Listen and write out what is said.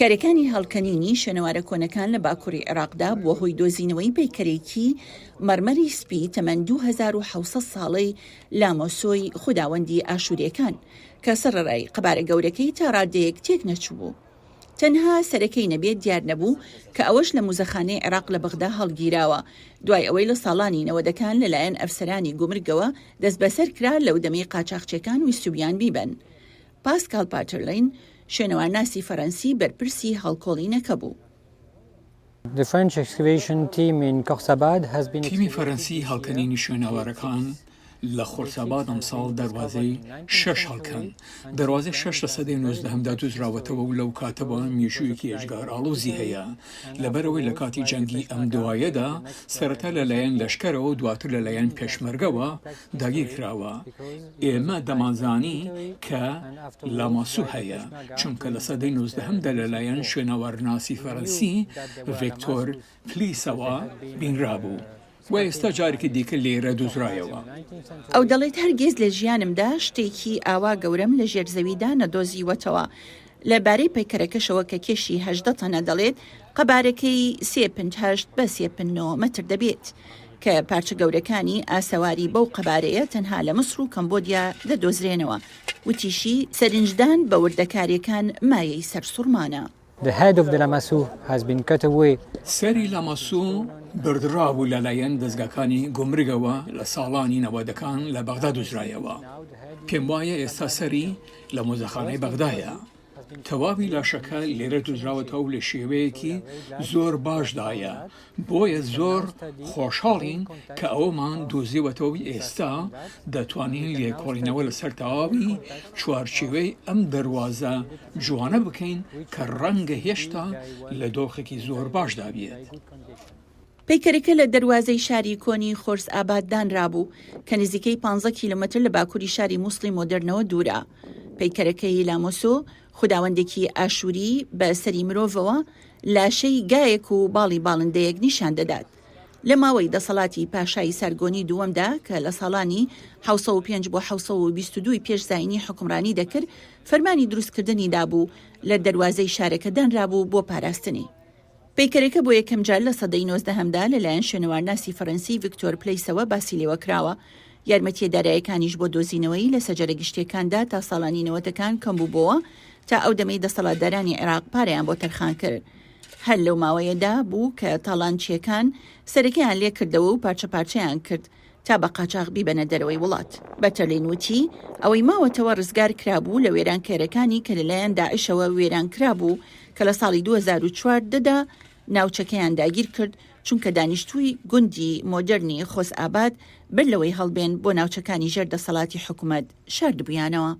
کارەکانی هەڵکەنینی شوێنەوارە کۆنەکان لە باکووری عێراقدا بووە هۆی دۆزینەوەی پەیکەرێکی مەڕمەری سپی تەمەن 2700 ساڵەی لامۆسۆی خوداوەندی ئاشوورییەکان کە سەڕەرای قەبارە گەورەکەی تا ڕادەیەک تێک نەچووبوو. تەنها سەرەکەی نەبێت دیار نەبوو کە ئەوەش لە موزەخانەی عێراق لە بەغدا هەڵگیراوە دوای ئەوەی لە ساڵانی نەوەدەکان لەلایەن ئەفسەرانی گومرگەوە دەستبەسەر کرا لەو دەمەی قاچاخچیەکان ویستوبیان بیبەن. پاسکال پاترلین، شوێنەوارناسی فەرەنسی بەرپرسی هەڵکۆڵینەکە بوو. تیمی فەرەنسی هەڵکەنینی شوێنەوارەکان لە خۆرساباد ئەمساڵ دەروازەی شەش هەڵکەند. دەروازەی شەش لە سەدەی نۆزدەهەمدا دوزراوەتەوە و لەو کاتەوە مێژوویەکی ئێجگار ئاڵۆزی هەیە. لەبەرئەوەی لە کاتی جەنگی ئەم دوایەدا سەرەتا لەلایەن لەشکەرەوە و دواتر لەلایەن پێشمەرگەوە داگیرکراوە. ئێمە دەمانزانی کە لاماسو هەیە، چونکە لە سەدەی نۆزدەهەمدا لەلایەن شوێنەوارناسی فەرەنسی ڤێکتۆر پلیسەوە بینرابوو و ئێستا جارێکی دیکە لێرە دۆزرایەوە. ئەو دەڵێت هەرگیز لە ژیانمدا شتێکی ئاوا گەورەم لە ژێر زەویدا نەدۆزیوەتەوە. لە بارەی پەیکەرەکەشەوە کە کێشی 18 تەنە دەڵێت قەبارەکەی سێ پنج هەشت بە سێ پنج نۆ مەتر دەبێت کە پارچە گەورەکانی ئاسەواری بەو قەبارەیە تەنها لە مسر و کەمبۆدیا دەدۆزرێنەوە. وتیشی سەرنجدان بە وردەکاریەکان مایەی سەرسوڕمانە. The head of the Lamassu has been cut away. سەری لاماسو بردرابوو لەلایەن دەزگاکانی گومرگەوە لە ساڵانی نەوەدەکان لە بەغدا دۆزرایەوە. پێم وایە ئێستا سەری لە مۆزەخانەی بەغدایە. تەواوی لاشەکە لێرە دۆزراوەتەوە و لە شێوەیەکی زۆر باشدایە، بۆیە زۆر خۆشحاڵین کە ئەوەمان دۆزیوەتەوە و ئێستا دەتوانین لێکۆڵینەوە لەسەر تەواوی چوارچێوەی ئەم دەروازە جوانە بکەین کە ڕەنگە هێشتا لە دۆخێکی زۆر باشدا بێت. پەیکەرەکە لە دەروازەی شاری کۆنی خۆرس ئاباد دانرابوو، کە نزیکەی پانزە کیلۆمەتر لە باکووری شاری موسڵی مۆدێرنەوە دوورە. پەیکەرەکەی لامۆسۆ، خوداوەندێکی ئاشووری بە سەری مرۆڤەوە، لاشەی گایەک و باڵی باڵندەیەک نیشان دەدات. لە ماوەی دەسەڵاتی پاشای سارگۆنی دووەمدا کە لە ساڵانی 705 بۆ 722 پێش زایینی حوکمڕانی دەکرد، فەرمانی دروستکردنی دابوو، لە دەروازەی شارەکە دانرابوو بۆ پاراستنی. پەیکەرەکە بۆ یەکەمجار لە سەدەی نۆزدەهەمدا لەلایەن شوێنەوارناسی فەرەنسی ڤیکتۆر پلەیسەوە باسی لێوەکراوە. یارمەتییە دارایەکانیش بۆ دۆزینەوەی لە سەجەرە گشتییەکاندا تا ساڵانی نەوەتەکان کەمبووبۆوە تا ئەو دەمەی دەسەڵاتدارانی عێراق پارەیان بۆ تەرخانکرد. هەر لەو ماوەیەدا بوو کە تاڵانچییەکان سەرەکەیان لێکردەوە و پارچە پارچەیان کرد تا بە قاچاخ بیبەنە دەرەوەی وڵات. بەتەرلین وتی، ئەوەی ماوەتەوە ڕزگار کرابوو لە وێرانکەرەکانی کە لەلایەن داعشەوە وێران کرابوو کە لە ساڵی 2014 دا ناوچەکەیان داگیر کرد چونکە دانیشتووی گوندی مۆدێرنی خۆسئاباد بەر لەوەی هەڵبێن بۆ ناوچەکانی ژێر دەسەڵاتی حکومەت شاردبوویانەوە.